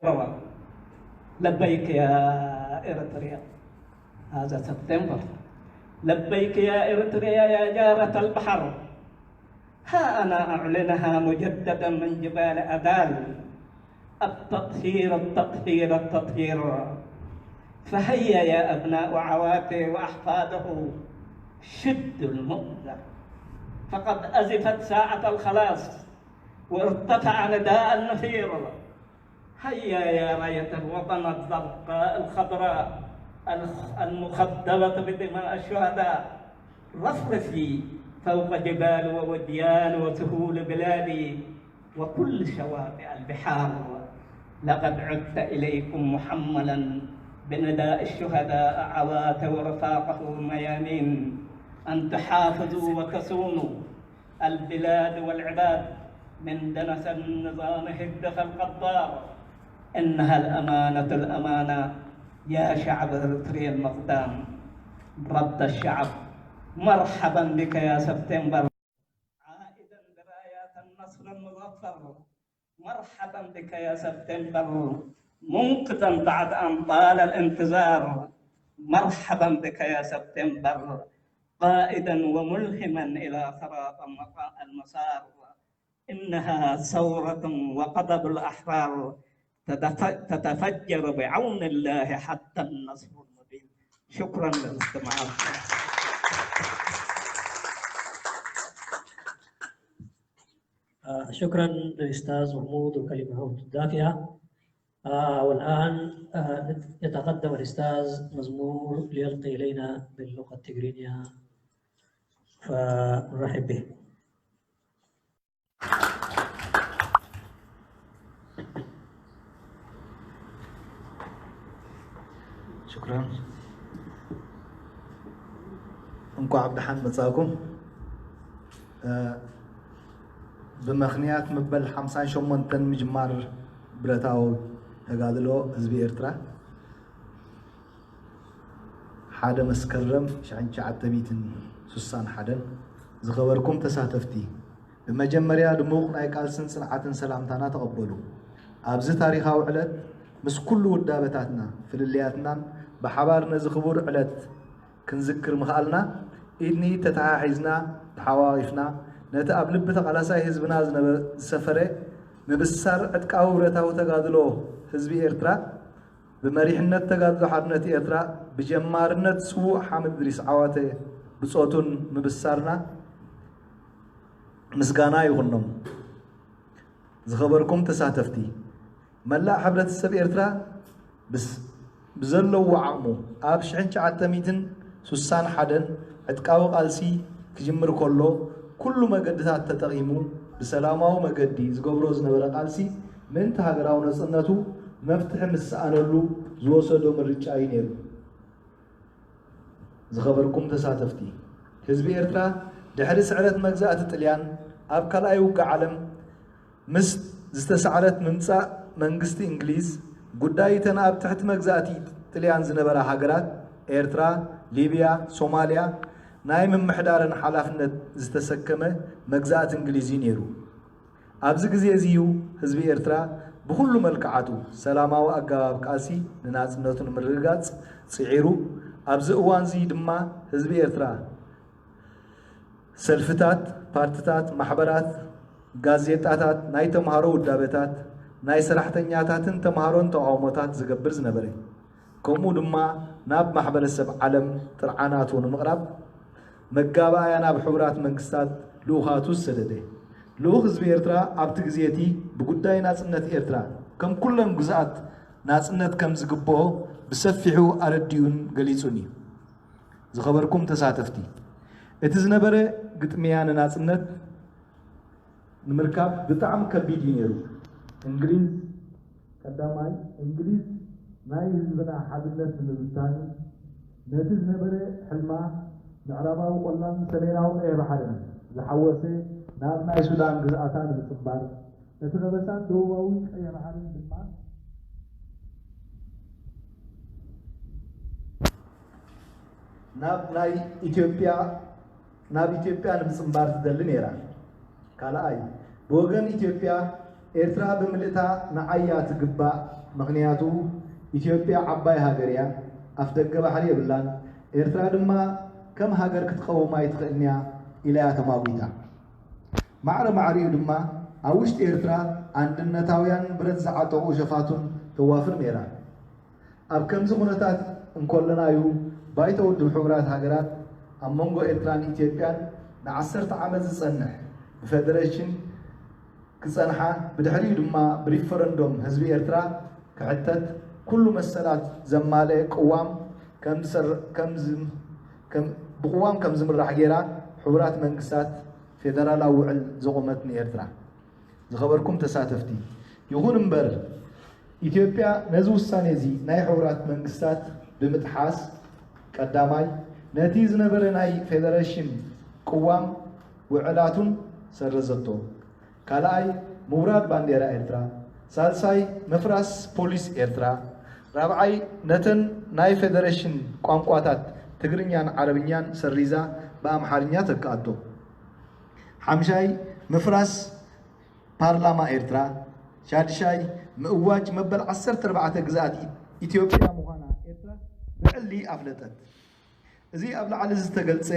روى. لبيك يا إريتريا. هذا سبتمبر. لبيك يا إريتريا يا جارة البحر. ها أنا أعلنها مجددا من جبال أدال. التطهير، التطهير، التطهير. فهيا يا أبناء عواتي وأحفاده، شدوا المؤزر، فقد أزفت ساعة الخلاص وارتفع نداء النفير. هيا يا راية الوطن الزرقاء الخضراء الخ-، المخضبة بدماء الشهداء، رفرفي فوق جبال ووديان وسهول بلادي وكل شواطئ البحار. لقد عدت إليكم محملا بنداء الشهداء عوات ورفاقه ميامين، أن تحافظوا وتصونوا البلاد والعباد من دنس النظام هدف القدار. إنها الأمانة الأمانة يا شعب إريتريا المقدام. رد الشعب، مرحبا بك يا سبتمبر. عائدا برايات النصر المظفر، مرحبا بك يا سبتمبر، منقذا بعد أن طال الانتظار. مرحبا بك يا سبتمبر، قائدا وملهما إلى صراط المقا-، المسار. إنها ثورة وغضب الأحرار، تتف-، تتفجر بعون الله حتى النصر المبين. شكرا للاستماع. آه، شكرا للأستاذ محمود وكلمته الدافئة. آه، والآن، آه، يتقدم الأستاذ مزمور ليلقي إلينا باللغة التجرينية، فنرحب به. ሽኩራን። እንኳዕ ብደሓን መጻእኩም። እ፣ ብምኽንያት መበል ሓምሳን ሸሞንተን ምጅማር ብረታዊ ተጋድሎ ህዝቢ ኤርትራ፣ ሓደ መስከረም ሽሕን ትሽዓተ ሚእትን ስሳን ሓደን፣ ዝኸበርኩም ተሳተፍቲ፣ ብመጀመርያ ድሙቕ ናይ ቃልስን ጽንዓትን ሰላምታና ተቐበሉ። ኣብዚ ታሪኻዊ ዕለት፣ ምስ ኩሉ ውዳበታትና፣ ፍልልያትናን ብሓባር ነዚ ክቡር ዕለት ክንዝክር ምኽኣልና፣ ኢድ ንኢድ ተተሓሒዝና፣ ተሓቋቒፍና፣ ነቲ ኣብ ልቢ ተቓላሳይ ህዝብና ዝነበ-፣ ዝሰፈረ ምብሳር ዕጥቃዊ ብረታዊ ተጋድሎ ህዝቢ ኤርትራ፣ ብመሪሕነት ተጋድሎ ሓርነት ኤርትራ፣ ብጀማርነት ስዉእ ሓምድ እድሪስ ዓዋተ ብጾቱን ምብሳርና ምስጋና ይኹኖም። ዝኸበርኩም ተሳተፍቲ፣ መላእ ሕብረተሰብ ኤርትራ ብስ-፣ ብዘለዎ ዓቕሙ ኣብ ሽሕን ትሽዓተ ሚእትን ስሳን ሓደን ዕጥቃዊ ቃልሲ ክጅምር ከሎ፣ ኩሉ መገድታት ተጠቒሙ ብሰላማዊ መገዲ ዝገብሮ ዝነበረ ቃልሲ፣ ምእንቲ ሃገራዊ ነጻነቱ መፍትሒ ምስ ሰኣነሉ ዝወሰዶ ምርጫ እዩ ነይሩ። ዝኸበርኩም ተሳተፍቲ፣ ህዝቢ ኤርትራ ድሕሪ ስዕረት መግዛእቲ ጥልያን ኣብ ካልኣይ ውግእ ዓለም ምስ ዝተሳዕረት ምምጻእ መንግስቲ እንግሊዝ፣ ጉዳይ እተን ኣብ ትሕቲ መግዛእቲ ጥልያን ዝነበራ ሃገራት ኤርትራ፣ ሊብያ፣ ሶማልያ ናይ ምምሕዳረን ሓላፍነት ዝተሰከመ መግዛእቲ እንግሊዝ እዩ ነይሩ። ኣብዚ ግዜ እዚ እዩ ህዝቢ ኤርትራ ብኹሉ መልክዓቱ ሰላማዊ ኣገባብ ቃልሲ ንናጽነቱ ንምርግጋጽ ጽዒሩ። ኣብዚ እዋን እዚ ድማ ህዝቢ ኤርትራ ሰልፍታት፣ ፓርትታት፣ ማሕበራት፣ ጋዜጣታት፣ ናይ ተምሃሮ ውዳበታት፣ ናይ ሰራሕተኛታትን ተምሃሮን ተቓውሞታት ዝገብር ዝነበረ፣ ከምኡ ድማ ናብ ማሕበረሰብ ዓለም ጥርዓናቱ ንምቕራብ መጋባእያ ናብ ሕቡራት መንግስታት ልኡኻቱ ዝሰደደ። ልኡኽ ህዝቢ ኤርትራ ኣብቲ ግዜ እቲ ብጉዳይ ናጽነት ኤርትራ ከም ኩለን ግዝኣት ናጽነት ከም ዝግብኦ ብሰፊሑ ኣረዲኡን ገሊጹን እዩ። ዝኸበርኩም ተሳተፍቲ፣ እቲ ዝነበረ ግጥምያ ንናጽነት ንምርካብ ብጣዕሚ ከቢድ እዩ ነይሩ። እንግሊዝ ቀዳማይ፣ እንግሊዝ ናይ ህዝብና ሓድነት ንምብታን ነቲ ዝነበረ ሕልማ ምዕራባዊ ቆላን ሰሜናዊ ቀይሕ ባሕርን ዝሓወሰ ናብ ናይ ሱዳን ግዝኣታ ንምጽንባር፣ እቲ ከበሳን ደቡባዊ ቀይሕ ባሕርን ድማ ናብ ናይ ኢትዮጵያ፣ ናብ ኢትዮጵያ ንምጽንባር ትደሊ ነይራ። ካልኣይ፣ ብወገን ኢትዮጵያ ኤርትራ ብምልእታ ንዓያ ትግባእ፣ ምኽንያቱ ኢትዮጵያ ዓባይ ሃገር እያ፣ ኣፍደገ ባሕሪ የብላን። ኤርትራ ድማ ከም ሃገር ክትቀውም ኣይትኽእልን እያ ኢላ እያ ተማጒታ። ማዕረ ማዕሪኡ ድማ ኣብ ውሽጢ ኤርትራ ኣንድነታውያን ብረት ዝዓጠቑ ሸፋቱን ተዋፍር ነይራ። ኣብ ከምዚ ኩነታት እንከለና'ዩ ባይቶ ውድብ ሕቡራት ሃገራት ኣብ መንጎ ኤርትራን ኢትዮጵያን ንዓሰርተ ዓመት ዝጸንሕ ብፈደረሽን ክጸንሓ ብድሕሪኡ ድማ ብሪፈረንዶም ህዝቢ ኤርትራ ክሕተት ኩሉ መሰላት ዘማልአ ቅዋም ከም ዝሰር- ከም ዝም- ከም- ብቅዋም ከም ዝምራሕ ገይራ ሕቡራት መንግስታት ፌደራላዊ ውዕል ዘቆመት ንኤርትራ። ዝኸበርኩም ተሳተፍቲ፣ ይኹን እምበር ኢትዮጵያ ነዚ ውሳኔ እዚ ናይ ሕቡራት መንግስታት ብምጥሓስ ቀዳማይ ነቲ ዝነበረ ናይ ፌደረሽን ቅዋም ውዕላቱን ሰረዘቶ። ካልኣይ ምውራድ ባንዴራ ኤርትራ፣ ሳልሳይ ምፍራስ ፖሊስ ኤርትራ፣ ራብዓይ ነተን ናይ ፌደረሽን ቋንቋታት ትግርኛን ዓረብኛን ሰሪዛ ብኣምሓርኛ ተክኣቶ። ሓምሻይ ምፍራስ ፓርላማ ኤርትራ፣ ሻድሻይ ምእዋጅ መበል ዓሰርተ ኣርባዕተ ግዝኣት ኢትዮጵያ ምዃና ኤርትራ ብዕሊ ኣፍለጠት። እዚ ኣብ ላዕሊ ዝተገልጸ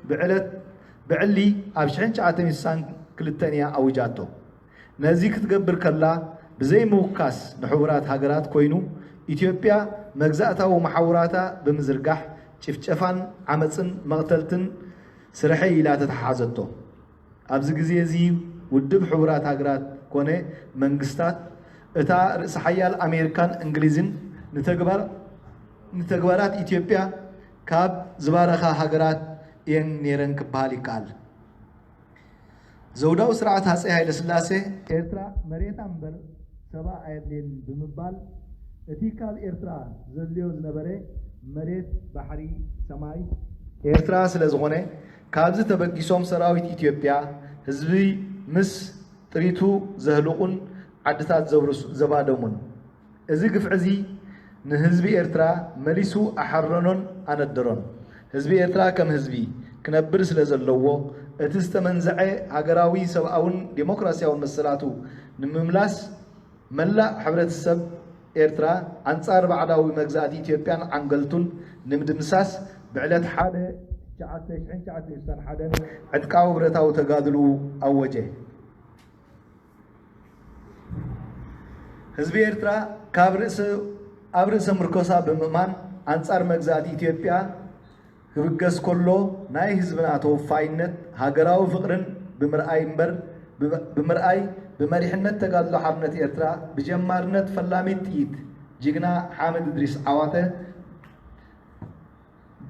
ብዕለት ብዕሊ ኣብ ሽሕን ትሽዓተ ሚእትን ስሳን ክልተን እያ ኣዊጃቶ። ነዚ ክትገብር ከላ ብዘይ ምውካስ ንሕቡራት ሃገራት ኮይኑ ኢትዮጵያ መግዛእታዊ መሓውራታ ብምዝርጋሕ ጭፍጨፋን ዓመጽን መቕተልትን ስርሐይ ኢላ ተተሓሓዘቶ። ኣብዚ ግዜ እዚ ውድብ ሕቡራት ሃገራት ኮነ መንግስታት እታ ርእሰ ሓያል ኣሜሪካን እንግሊዝን ንተግባር ንተግባራት ኢትዮጵያ ካብ ዝባረኻ ሃገራት እየን ነይረን ክበሃል ይከኣል። ዘውዳዊ ስርዓት ሃፀይ ሃይለስላሴ ኤርትራ መሬታ እምበር ሰባ ኣየድልየን ብምባል እቲ ካብ ኤርትራ ዘድልዮ ዝነበረ መሬት፣ ባሕሪ፣ ሰማይ ኤርትራ ስለ ዝኾነ ካብዚ ተበጊሶም ሰራዊት ኢትዮጵያ ህዝቢ ምስ ጥሪቱ ዘህልቑን ዓድታት ዘብርሱ ዘባደሙን። እዚ ግፍዒ እዚ ንህዝቢ ኤርትራ መሊሱ ኣሓረኖን ኣነደሮን። ህዝቢ ኤርትራ ከም ህዝቢ ክነብር ስለ ዘለዎ፣ እቲ ዝተመንዘዐ ሃገራዊ ሰብኣውን ዴሞክራስያውን መሰላቱ ንምምላስ፣ መላእ ሕብረተሰብ ኤርትራ ኣንጻር ባዕዳዊ መግዛእቲ ኢትዮጵያን ዓንገልቱን ንምድምሳስ ብዕለት ሓደ ትሽዓተ ሽሕን ትሽዓተ ሚእትን ስሳን ሓደን ዕጥቃዊ ብረታዊ ተጋድልኡ ኣወጀ። ህዝቢ ኤርትራ ካብ ርእሲ ኣብ ርእሰ ምርኮሳ ብምእማን ኣንጻር መግዛእቲ ኢትዮጵያ ክብገስ ከሎ ናይ ህዝብና ተወፋይነት ሃገራዊ ፍቕርን ብምርኣይ እምበር ብመ- ብምርኣይ ብመሪሕነት ተጋድሎ ሓርነት ኤርትራ ብጀማርነት ፈላሚት ጥይት ጅግና ሓምድ እድሪስ ዓዋተ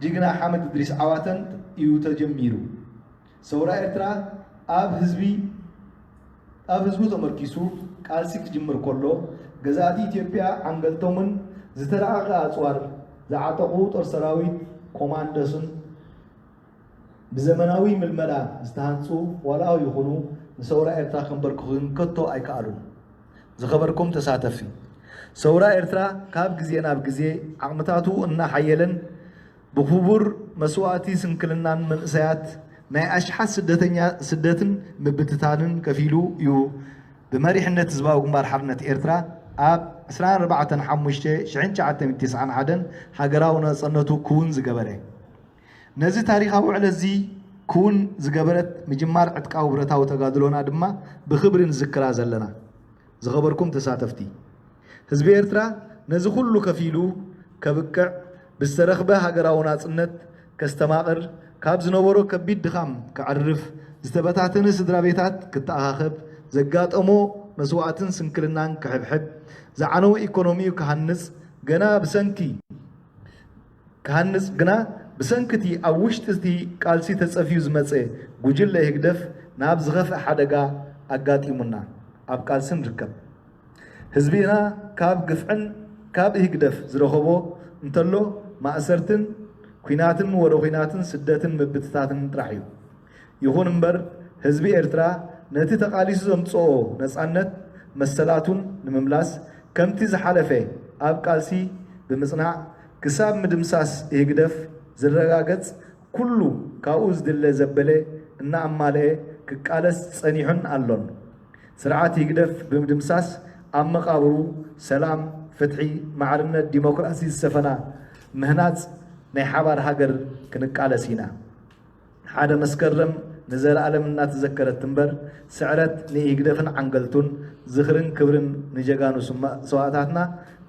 ጅግና ሓምድ እድሪስ ዓዋተን እዩ ተጀሚሩ። ሰውራ ኤርትራ ኣብ ህዝቢ ኣብ ህዝቡ ተመርኪሱ ቃልሲ ክጅምር ከሎ ገዛእቲ ኢትዮጵያ ዓንገልቶምን ዝተራቐቐ ኣፅዋር ዝዓጠቑ ጦር ሰራዊት ኮማንዶስን ብዘመናዊ ምልመላ ዝተሃንፁ ዋልኣዊ ይኹኑ ንሰውራ ኤርትራ ከንበርክኹን ከቶ ኣይከኣሉን። ዝኸበርኩም ተሳተፍቲ፣ ሰውራ ኤርትራ ካብ ግዜ ናብ ግዜ ዓቕምታቱ እናሓየለን ብኽቡር መስዋእቲ ስንክልናን መንእሰያት ናይ ኣሽሓት ስደተኛ ስደትን ምብትታንን ከፊሉ እዩ ብመሪሕነት ህዝባዊ ግንባር ሓርነት ኤርትራ ኣብ ዕስራን ኣርባዕተን ሓሙሽተ ሽሕን ትሽዓተ ሚእትን ተስዓን ሓደን ሃገራዊ ናጽነቱ ክውን ዝገበረ። ነዚ ታሪኻዊ ዕለት እዚ ክውን ዝገበረት ምጅማር ዕጥቃዊ ብረታዊ ተጋድሎና ድማ ብኽብሪ ንዝክራ ዘለና። ዝኸበርኩም ተሳተፍቲ፣ ህዝቢ ኤርትራ ነዚ ኩሉ ከፊሉ ከብቅዕ ብዝተረኽበ ሃገራዊ ናጽነት ከስተማቕር ካብ ዝነበሮ ከቢድ ድኻም ከዕርፍ ዝተበታተነ ስድራ ቤታት ክተኣኻኸብ ዘጋጠሞ መስዋእትን ስንክልናን ክሕብሕብ ዝዓነወ ኢኮኖሚኡ ክሃንጽ ገና ብሰንኪ ክሃንጽ ግና ብሰንኪ እቲ ኣብ ውሽጢ እቲ ቃልሲ ተጸፍዩ ዝመጸ ጉጅለ ህግደፍ ናብ ዝኸፍአ ሓደጋ ኣጋጢሙና ኣብ ቃልሲ ንርከብ። ህዝቢና ካብ ግፍዕን ካብ ህግደፍ ዝረኸቦ እንተሎ ማእሰርትን ኲናትን ወረ ኲናትን ስደትን ምብትታትን ጥራሕ እዩ። ይኹን እምበር ህዝቢ ኤርትራ ነቲ ተቓሊሱ ዘምጽኦ ነጻነት መሰላቱን ንምምላስ ከምቲ ዝሓለፈ ኣብ ቃልሲ ብምጽናዕ ክሳብ ምድምሳስ ህግደፍ ዝረጋገጽ ኩሉ ካብኡ ዝድለ ዘበለ እናኣማልአ ክቃለስ ጸኒሑን ኣሎን። ስርዓት ህግደፍ ብምድምሳስ ኣብ መቓብሩ ሰላም፣ ፍትሒ፣ ማዕርነት፣ ዲሞክራሲ ዝሰፈና ምህናጽ ናይ ሓባር ሃገር ክንቃለስ ኢና። ሓደ መስከረም ንዘለኣለም እናተዘከረት ትንበር። ስዕረት ንኢህግደፍን ዓንገልቱን፣ ዝኽርን ክብርን ንጀጋኑ ስማ-፣ ሰዋእታትና።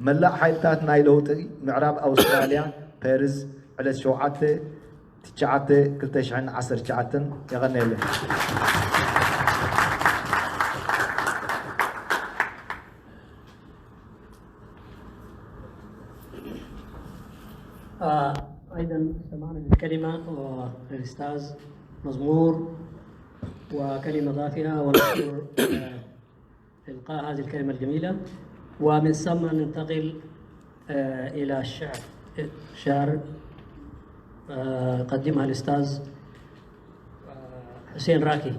መላእ ሓይልታት ናይ ለውጢ ምዕራብ ኣውስትራልያ፣ ፐርዝ፣ ዕለት ሸውዓተ ትሽዓተ ክልተ ሽሕን ዓሰርተ ትሽዓተን። የቐንየለይ። آه، أيضًا استمعنا للكلمة للأستاذ مزمور، وكلمة دافئة، ونشكر، آه، إلقاء هذه الكلمة الجميلة، ومن ثم ننتقل، آه، إلى الشعر، شعر، آه، قدمها الأستاذ، آه، حسين راكي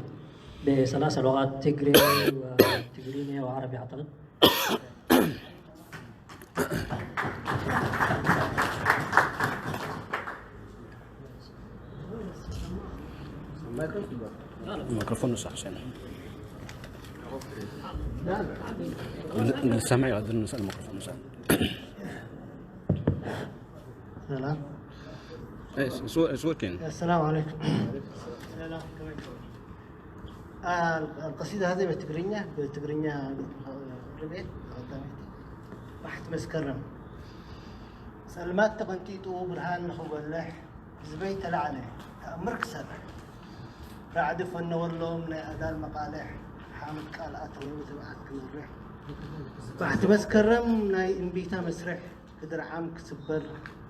بثلاث لغات، تجري وتجريني وعربي أعتقد. الميكروفون نص حسين. نسمع يقدر نسأل الميكروفون نص. سلام. ايش سو سو كين. السلام عليكم. القصيدة هذه بالتقرينية، بالتقرينية ربيت قدامي. راح تمسكرم. سلمات تقنتي تو برهان نخو بلح. ህዝበይ ተላዕለ፣ ተኣምር ክሰርሕ። ራዕዲ ፈነወሎም ናይ ኣዳል መቓልሕ፣ ሓመድ ቃል ኣተወ ትብዓት ክመርሕ። ባሕቲ መስከረም ናይ እምቢታ መስርሕ፣ ክድርዓም ክስበር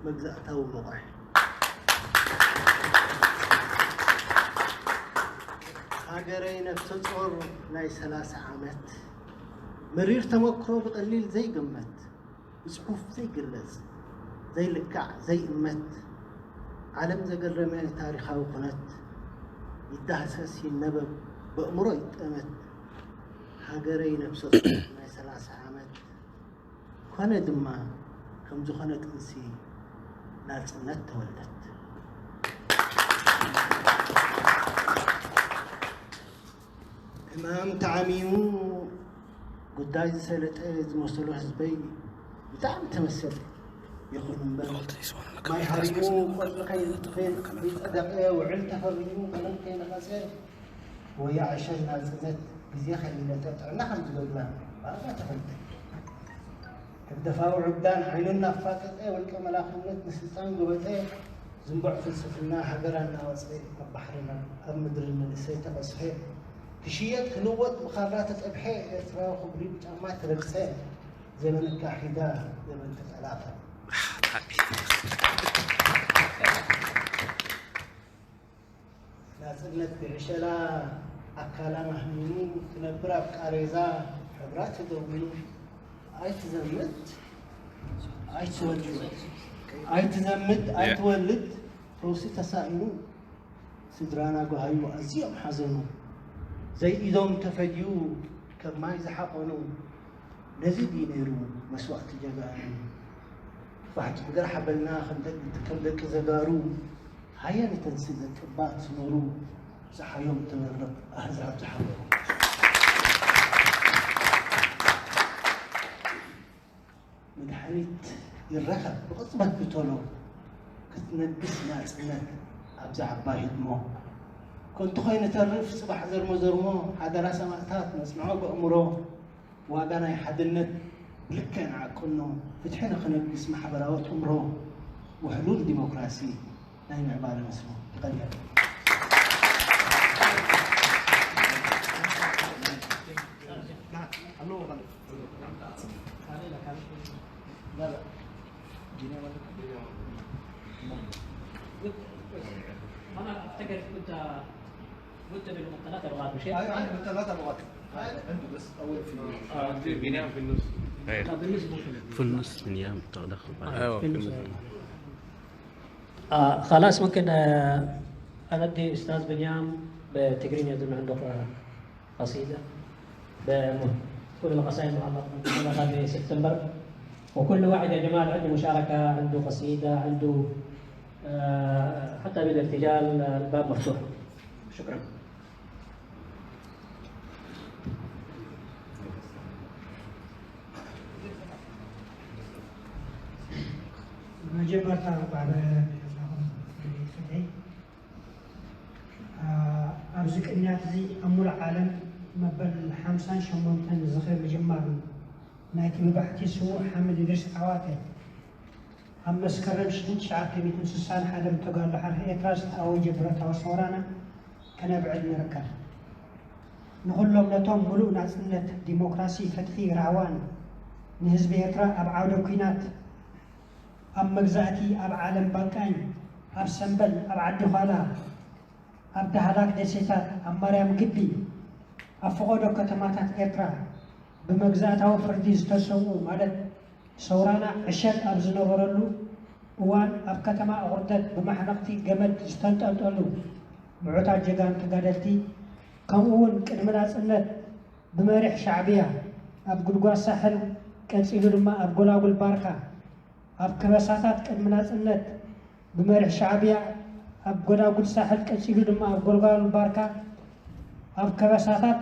መግዛእታዊ መቑሕ። ሃገረይ ነፍሰ ጾር ናይ ሰላሳ ዓመት፣ መሪር ተመክሮ ብቐሊል ዘይግመት፣ ብጽሑፍ ዘይግለጽ፣ ዘይልካዕ፣ ዘይእመት፣ ዓለም ዘገረመ ታሪኻዊ ኩነት፣ ይዳህሰስ ይነበብ፣ በእምሮ ይጠመት፣ ሃገረይ ነብሰ ጾር ናይ ሰላሳ ዓመት፣ ኮነ ድማ ከም ዝኾነ ጥንሲ ናጽነት ተወልደት። ሕማም ተዓሚሙ ጉዳይ ዝሰለጠ ዝመሰሎ ህዝበይ ብጣዕሚ ተመሰጠ። ይኹን እምበር ማይ ሃሪሙ ቆጽሊ ከይ-፣ ከይ-፣ ከይጸደቐ ውዕል ተፈሪሙ ቀለም ከይነቐጸ ወያ ዕሸል ናጽነት ግዜ ከይለጠ ጥዕና ከም ዝጎድላ ብኣጋ ተፈልጠ። ህግደፋዊ ዕብዳን ዓይኑ እናፋጠጠ ውልቀ መላኽነት ንስልጣን ጎበጠ። ዝንቡዕ ፍልስፍና ሃገር ኣናወጸ ኣብ ባሕርና ኣብ ምድሪ ንእሰይ ተቐስፈ። ክሽየጥ ክልወጥ ብኻራ ተጠብሐ ኤርትራዊ ክብሪ ብጫማ ተረግጸ። ዘመን ኣካሒዳ ዘመን ተጠላፈ። ናጽነት ብዕሸላ ኣካላ ማህሚኑ ክነብር ኣብ ቃሬዛ ሕብራ ተደዊኑ። ኣይትዘምት ኣይትወልድ፣ ኣይትዘምት ኣይትወልድ ፈውሲ ተሳኢኑ። ስድራና ጓሃዩ ኣዝዮም ሓዘኑ። ዘይኢዶም ተፈድዩ ከም ማይ ዝሓቆኑ። ነዚ ድዩ ነይሩ መስዋእቲ ጀጋኑ? ፋሕ ጭንግራሕ ኣበልና ከም ደቂ፣ ከም ደቂ ዘጋሩ። ሃየ ንተንሲ ዘቅባእ ትኖሩ። ዝሓዮም ትበርቕ ኣህዛብ ዝሓበሩ። መድሓኒት ይረኸብ ብቕጽበት ብቶሎ። ክትነግስ ናጽነት ኣብዛ ዓባይ ህድሞ። ከንቱ ኸይንተርፍ ጽባሕ ዘርሞ ዘርሞ ሓደራ ሰማእታት ነጽንዖ በእምሮ። ዋጋ ናይ ሓድነት ብልክዕ ንዓቅኖ። ፍትሒ ንኽነግስ ማሕበራዊ ጥምሮ። ውሕሉል ዲሞክራሲ ናይ ምዕባለ መስኖ። ይቐንየልና። أنا أفتكر كنت، كنت بالمنطقة الغربية. أيوة، عنده ثلاثة لغات. عنده بس أول في، آه، في بنيان في النص. طب بالنسبة في النص من يام تدخل بعد. في النص. آه، خلاص ممكن، آه، أنا أدي أستاذ بنيام بتقريني أظن عنده، آه، قصيدة. بم-، كل القصائد معلقة، معلقة بسبتمبر. وكل واحد يا جماعة عنده مشاركة، عنده قصيدة، عنده، آه، حتى بالارتجال، آه، الباب مفتوح. شكرًا. መጀመርታ እንኳዕ ብደሓን መጻኹም። ኣብዚ ቅንያት እዚ ኣብ ሙሉእ ዓለም መበል ሓምሳን ሸሞንተን ዝኽሪ ምጅማር ናይቲ ብባሕቲ ስዉእ ሓምድ እድሪስ ዓዋተ ኣብ መስከረም ሽሕን ትሽዓተ ሚእትን ስሳን ሓደን ብተጋድሎ ሓርነት ኤርትራ ዝተኣወጀ ብረታዊ ሰውራና ከነብዕል ንርከብ። ንኹሎም ነቶም ሙሉእ ናጽነት፣ ዲሞክራሲ፣ ፍትሒ፣ ራህዋን ንህዝቢ ኤርትራ ኣብ ዓውደ ኲናት፣ ኣብ መግዛእቲ፣ ኣብ ዓለም ባቃኝ፣ ኣብ ሰምበል፣ ኣብ ዓዲ ዃላ፣ ኣብ ዳህላክ ደሴታት፣ ኣብ ማርያም ግቢ፣ ኣብ ፈቐዶ ከተማታት ኤርትራ ብመግዛእታዊ ፍርዲ ዝተሰውኡ ማለት ሰውራና ዕሸል ኣብ ዝነበረሉ እዋን ኣብ ከተማ ኣቑርደት ብማሕነቕቲ ገመድ ዝተንጠልጠሉ ምዑታት ጀጋኑ ተጋደልቲ፣ ከምኡ እውን ቅድሚ ናጽነት ብመሪሕ ሻዕብያ ኣብ ጉድጓድ ሳሕል፣ ቀጺሉ ድማ ኣብ ጎላጉል ባርካ፣ ኣብ ከበሳታት ቅድሚ ናጽነት ብመሪሕ ሻዕብያ ኣብ ጎዳጉድ ሳሕል፣ ቀጺሉ ድማ ኣብ ጎልጓል ባርካ፣ ኣብ ከበሳታት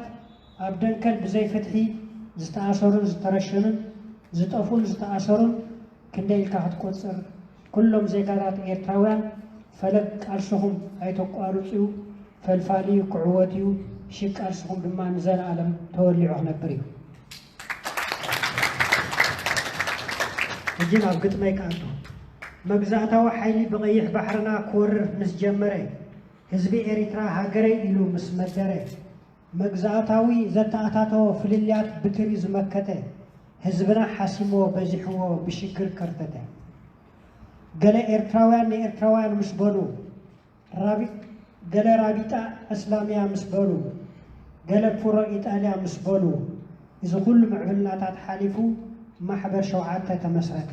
ኣብ ደንከል ብዘይ ፍትሒ ዝተኣሰሩን ዝተረሸኑን፣ ዝጠፍኡን ዝተኣሰሩን ክንደይ ኢልካ ክትቆጽር? ኩሎም ዜጋታት ኤርትራውያን ፈለግ ቃልስኹም ኣይተቋርጽዩ፣ ፈልፋሊ ክዕወት እዩ፣ ሽግ ቃልስኹም ድማ ንዘለኣለም ተወሊዑ ክነብር እዩ። ሕጂ ናብ ግጥመይ ክኣቱ። መግዛእታዊ ሓይሊ ብቐይሕ ባሕርና ክወርር ምስ ጀመረ፣ ህዝቢ ኤሪትራ ሃገረይ ኢሉ ምስ መደረ፣ መግዛእታዊ ዘተኣታተዎ ፍልልያት ብትሪ ዝመከተ፣ ህዝብና ሓሲምዎ በዚሕዎ ብሽግር ከርተተ። ገለ ኤርትራውያን ንኤርትራውያን ምስ በሉ፣ ራቢ-፣ ገለ ራቢጣ እስላምያ ምስ በሉ፣ ገለ ፕሮ ኢጣልያ ምስ በሉ፣ እዚ ኩሉ ምዕብልናታት ሓሊፉ ማሕበር ሸውዓተ ተመስረተ።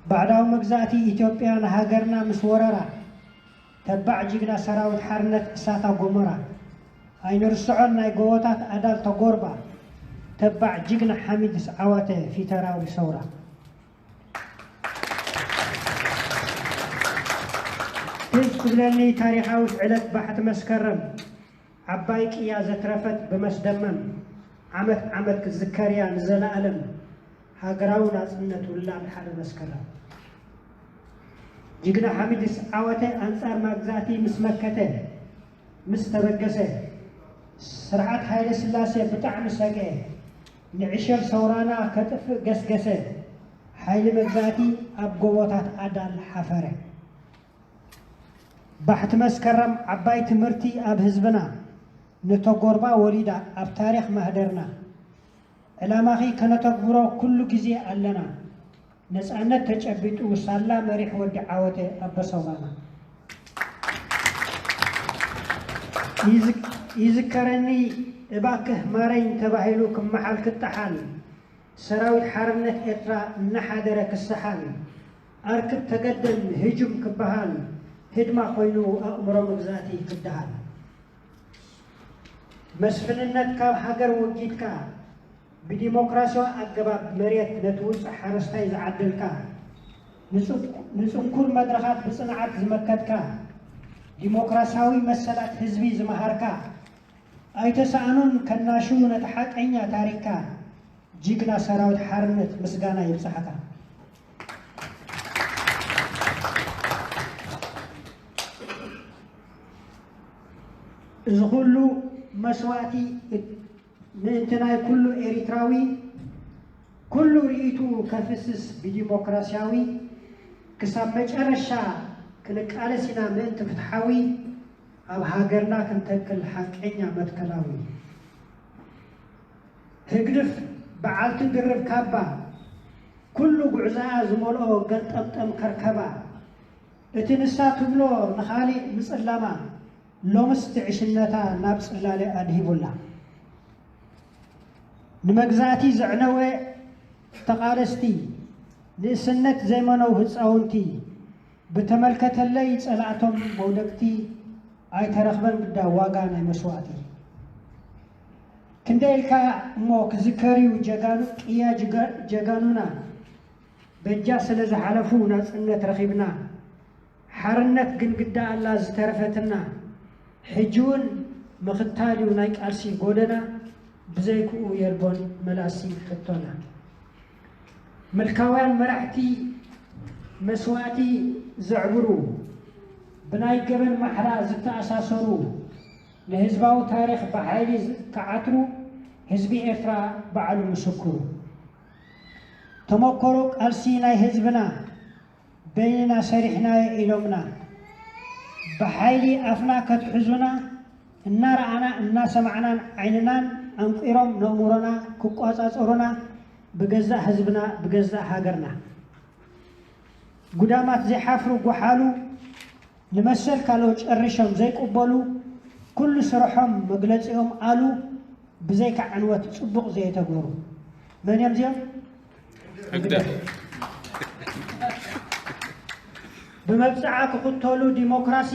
ባዕዳዊ መግዛእቲ ኢትዮጵያ ንሃገርና ምስ ወረራ፣ ተባዕ ጅግና ሰራዊት ሓርነት እሳታ ጎመራ፣ ኣይንርስዖን ናይ ጎቦታት ኣዳል ተጎርባ፣ ተባዕ ጅግና ሓሚድስ ዓዋተ ፊተራዊ ሰውራ። ትዝ ትብለኒ ታሪኻዊት ዕለት ባሕቲ መስከረም፣ ዓባይ ቅያ ዘትረፈት ብመስደመም፣ ዓመት ዓመት ክትዝከር እያ ንዘለኣለም፣ ሃገራዊ ናጽነት ውላድ ሓደ መስከረም። ጅግና ሓሚድስ ዓወተ ኣንጻር መግዛእቲ ምስ መከተ፣ ምስ ተበገሰ፣ ስርዓት ሃይለ ስላሴ ብጣዕሚ ሰግአ፣ ንዕሸል ሰውራና ከጥፍእ ገስገሰ፣ ሓይሊ መግዛእቲ ኣብ ጎቦታት ኣዳል ሓፈረ። ባሕቲ መስከረም ዓባይ ትምህርቲ ኣብ ህዝብና፣ ንተጎርባ ወሊዳ ኣብ ታሪኽ ማህደርና። ዕላማኺ ከነተግብሮ ኩሉ ግዜ ኣለና፣ ነጻነት ተጨቢጡ ሳላ መሪሕ ወዲ ዓወተ ኣቦ ሰውራና። ይዝክ-፣ ይዝከረኒ እባክህ ማረኝ ተባሂሉ ክመሓል ክጠሓል፣ ሰራዊት ሓርነት ኤርትራ እናሓደረ ክሰሓል፣ ኣርክብ ተገደም ህጁም ክበሃል፣ ህድማ ኮይኑ ኣእምሮ መግዛእቲ ክደሃል። መስፍንነት ካብ ሃገር ወጊድካ፣ ብዲሞክራሲያዊ ኣገባብ መሬት ነቲ ውጹዕ ሓረስታይ ዝዓደልካ፣ ንጽንኩ-፣ ንጽንኩር መድረኻት ብጽንዓት ዝመከትካ፣ ዲሞክራሲያዊ መሰላት ህዝቢ ዝመሃርካ፣ ኣይተሳእኑን ከናሹ ነቲ ሓቀኛ ታሪኽካ፣ ጅግና ሰራዊት ሓርነት ምስጋና ይብጻሕካ። እዚ ኩሉ መስዋእቲ ምእንቲ ናይ ኩሉ ኤሪትራዊ፣ ኩሉ ርእይቱ ከፍስስ ብዲሞክራሲያዊ፣ ክሳብ መጨረሻ ክንቃለስ ኢና ምእንቲ ፍትሓዊ፣ ኣብ ሃገርና ክንተክል ሓቀኛ መትከላዊ። ህግድፍ በዓልቲ ድርብ ካባ፣ ኩሉ ጉዕዞኣ ዝመልኦ ገልጠምጠም ከርከባ፣ እቲ ንሳ ትብሎ ንኻሊእ ምጽላማ፣ ሎምስ ትዕሽነታ ናብ ጽላለ ኣድሂቡላ። ንመግዛእቲ ዘዕነወ ተቓለስቲ፣ ንእስነት ዘይመነው ህጻውንቲ፣ ብተመልከተለይ ጸላእቶም መውደቅቲ፣ ኣይተረኽበን ግዳ ዋጋ ናይ መስዋእቲ። ክንደይ ኢልካ እሞ ክዝከር እዩ ጀጋኑ፣ ቅያ ጅጋ-፣ ጀጋኑና፣ በጃ ስለ ዝሓለፉ ናጽነት ረኺብና። ሓርነት ግን ግዳ ኣላ ዝተረፈትና፣ ሕጂ እውን ምኽታል እዩ ናይ ቃልሲ ጎደና፣ ብዘይክኡ የልቦን መላሲ ሕቶና። ምልካውያን መራሕቲ መስዋእቲ ዘዕብሩ፣ ብናይ ገበን ማሕላ ዝተኣሳሰሩ፣ ንህዝባዊ ታሪኽ ብሓይሊ ክዓትሩ ህዝቢ ኤርትራ ባዕሉ ምስክሩ። ተመኮሮ ቃልሲ ናይ ህዝብና በይንና ሰሪሕናዮ ኢሎምና፣ ብሓይሊ ኣፍና ከትሕዙና እናረኣና እናሰማዕናን ዓይንናን ኣንቂሮም ነእምሮና ክቋጻጸሩና ብገዛእ ህዝብና ብገዛእ ሃገርና። ጉዳማት ዘይሓፍሩ ጎሓሉ ንመሰል ካልኦት ጨሪሾም ዘይቅበሉ፣ ኩሉ ስርሖም መግለጺኦም ኣሉ፣ ብዘይካ ዕንወት ጽቡቕ ዘየተግበሩ። መን እዮም እዚኦም? ህግደፍ። ብመብጽዓ ክኽተሉ ዲሞክራሲ፣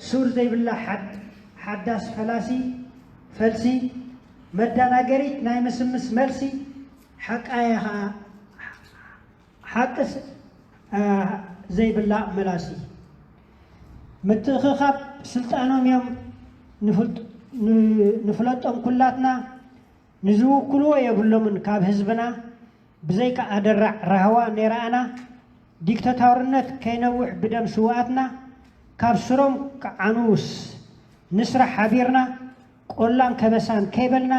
ሱር ዘይብላ ሓድ-፣ ሓዳስ ፈላሲ፣ ፈልሲ፣ መዳናገሪት ናይ ምስምስ መልሲ፣ ሓቃ ኢኻ ሓቅስ፣ አ፣ ዘይብላ መላሲ። ምትእኽኻብ ስልጣኖም እዮም ንፍልጥ-፣ ን-፣ ንፍለጦም ኩላትና፣ ንዝውክልዎ የብሎምን ካብ ህዝብና፣ ብዘይካ ኣደራዕ ራህዋ ነይረኣና፣ ዲክታቶርነት ከይነውሕ ብደም ስውኣትና፣ ካብ ስሮም ክዓኑስ ንስራሕ ሓቢርና፣ ቆላን ከበሳን ከይበልና፣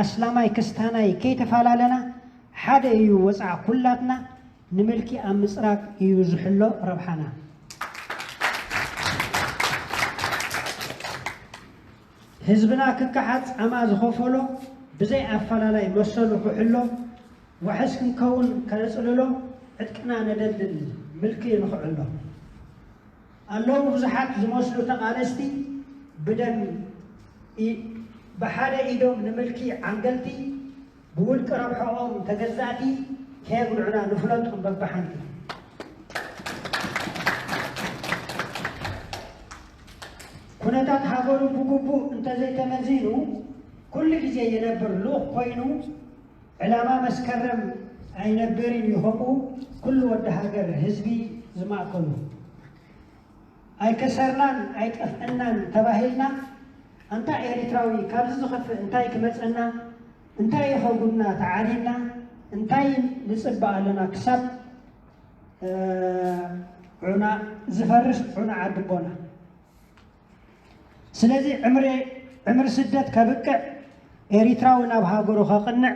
ኣስላማይ ክስታናይ ከይተፈላለና፣ ሓደ እዩ ወጻዕ ኩላትና፣ ንምልኪ ኣብ ምጽራግ እዩ ዝሕሎ ረብሓና። ህዝብና ክከሓ ጻማ ዝኸፈሎ፣ ብዘይ ኣፈላላይ መሰሉ ክሕሎ፣ ዋሕስ ክንከውን ከነጽልሎ፣ ዕጥቅና ነደልድል ምልኪ ንኽዕሎ። ኣለዉ ብዙሓት ዝመስሉ ተቓለስቲ፣ ብደም ኢ-፣ ብሓደ ኢዶም ንምልኪ ዓንገልቲ፣ ብውልቂ ረብሐኦም ተገዛእቲ፣ ከየጉልዑና ንፍለጦም በብሓንቲ። ኩነታት ሃገሩ ብግቡእ እንተዘይተመዚኑ፣ ኩሉ ግዜ ይነብር ልኡኽ ኮይኑ፣ ዕላማ መስከረም ኣይነብርን እዩ ከምኡ፣ ኩሉ ወዲ ሃገር ህዝቢ ዝማእከሉ። ኣይከሰርናን ኣይጠፍአናን ተባሂልና፣ ኣንታ ኤሪትራዊ ካብዚ ዝኸፍእ እንታይ ክመጸና? እንታይ ኢኸ ጉድና ተዓሊምና? እንታይ ንጽበ ኣለና ክሳብ፣ እ፣ ዑና ዝፈርስ ዑና ዓዲ ኣቦና። ስለዚ ዕምሪ፣ ዕምሪ ስደት ከብቅዕ፣ ኤሪትራዊ ናብ ሃገሩ ከቕንዕ፣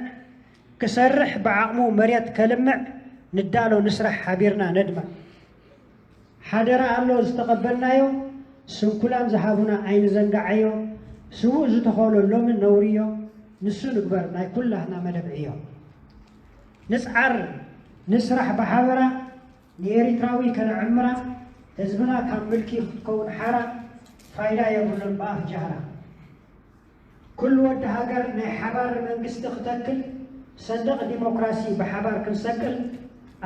ክሰርሕ ብዓቕሙ መሬት ከልምዕ፣ ንዳሎ ንስራሕ ሓቢርና ነድምዕ። ሓደራ ኣሎ ዝተቐበልናዮ፣ ስንኩላን ዝሃቡና ኣይንዘንግዓዮ፣ ስዉእ ዝተኸሎ ሎሚ ነውርዮ፣ ንሱ ንግበር ናይ ኩላህና መደብ ዕዮ። ንጽዓር ንስራሕ ብሓበራ፣ ንኤሪትራዊ ከነዕምራ፣ ህዝብና ካብ ምልኪ ክትከውን ሓራ፣ ፋይዳ የብሉን ብኣፍ ጃህራ። ኩሉ ወዲ ሃገር ናይ ሓባር መንግስቲ ክተክል፣ ሰንደቕ ዲሞክራሲ ብሓባር ክንሰቅል፣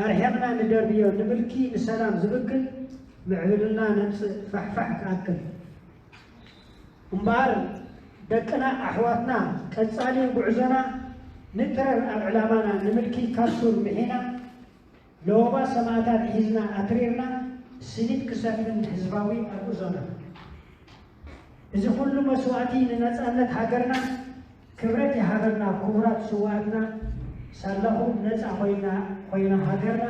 ኣርሒቕና ንደርብዮ ንምልኪ ንሰላም ዝብክል፣ ምዕብልና ነምጽእ ፋሕፋሕ ክኣክል። እምበኣር ደቅና ኣሕዋትና ቀጻሊ ጉዕዞና ንትረር ኣብ ዕላማና ንምልኪ ካብ ሱር ምሒና፣ ለወባ ሰማእታት ሒዝና ኣትሪርና ስኒት ክሰፍን ህዝባዊ ኣግእዞና። እዚ ኩሉ መስዋእቲ ንነጻነት ሃገርና ክብረት ይሃበና ክቡራት ስውኣትና። ሳላኹም ነጻ ኮይና፣ ኮይና ሃገርና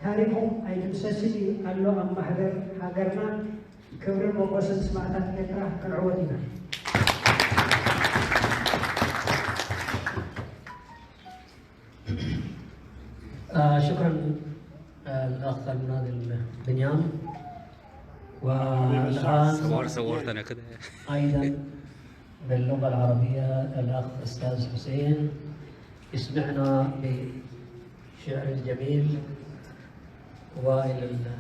ታሪኹም ኣይድምሰስን እዩ ኣሎ ኣብ ማህደር ሃገርና። ክብርን ሞጎስን ስማእታት ኤርትራ ክንዕወት ኢና። آه، شكرا، آه، الأخ المناضل بنيام. والآن صور صور أنا كده أيضا باللغة العربية الأخ أستاذ حسين يسمعنا بالشعر الجميل وإلى ال-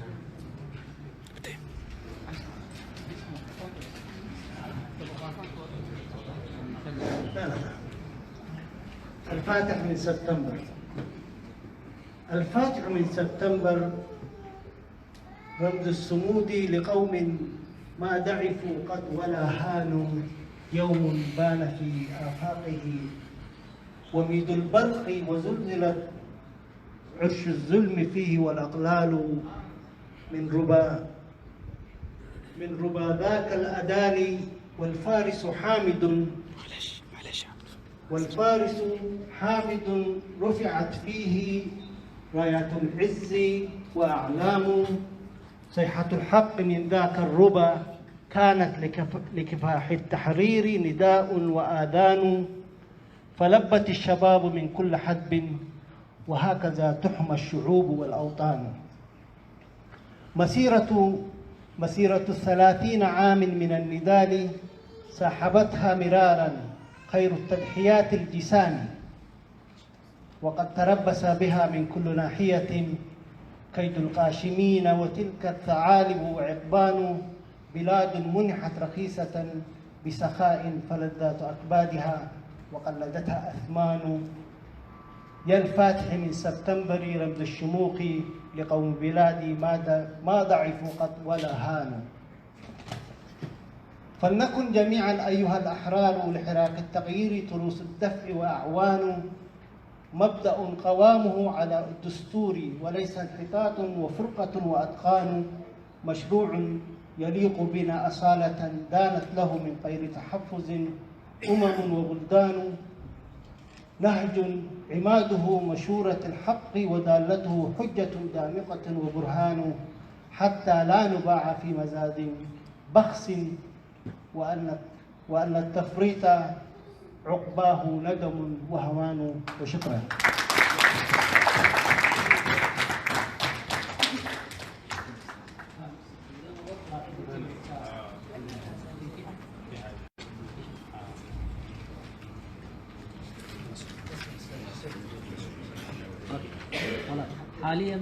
الفاتح من سبتمبر. الفاتح من سبتمبر رمز الصمود لقوم ما ضعفوا قط ولا هانوا، يوم بان في آفاقه وميد البرق وزلزلت عرش الظلم فيه والأقلال من ربا من ربا ذاك الأداني، والفارس حامد والفارس حامد رفعت فيه راية العز وأعلام، صيحة الحق من ذاك الربا، كانت لكف-، لكفاح التحرير نداء وآذان، فلبت الشباب من كل حدب، وهكذا تحمى الشعوب والأوطان. مسيرة، مسيرة ثلاثين عام من النضال ساحبتها مرارا خير التضحيات الجسام، وقد تربص بها من كل ناحية كيد القاشمين وتلك الثعالب وعقبان، بلاد منحت رخيصة بسخاء فلذات أكبادها وقلدتها أثمان. يا الفاتح من سبتمبر رمز الشموخ لقوم بلادي، ما د-، ما ضعفوا قط ولا هانوا. فلنكن جميعا أيها الأحرار لحراك التغيير تروس الدفع وأعوان، مبدأ قوامه على الدستور وليس انحطاط وفرقة وأدخان، مشروع يليق بنا أصالة دانت له من غير تحفظ أمم وبلدان، نهج عماده مشورة الحق ودالته حجة دامغة وبرهان، حتى لا نباع في مزاد بخس، وأن، وأن التفريط عقباه ندم وهوان. وشكرا. حاليا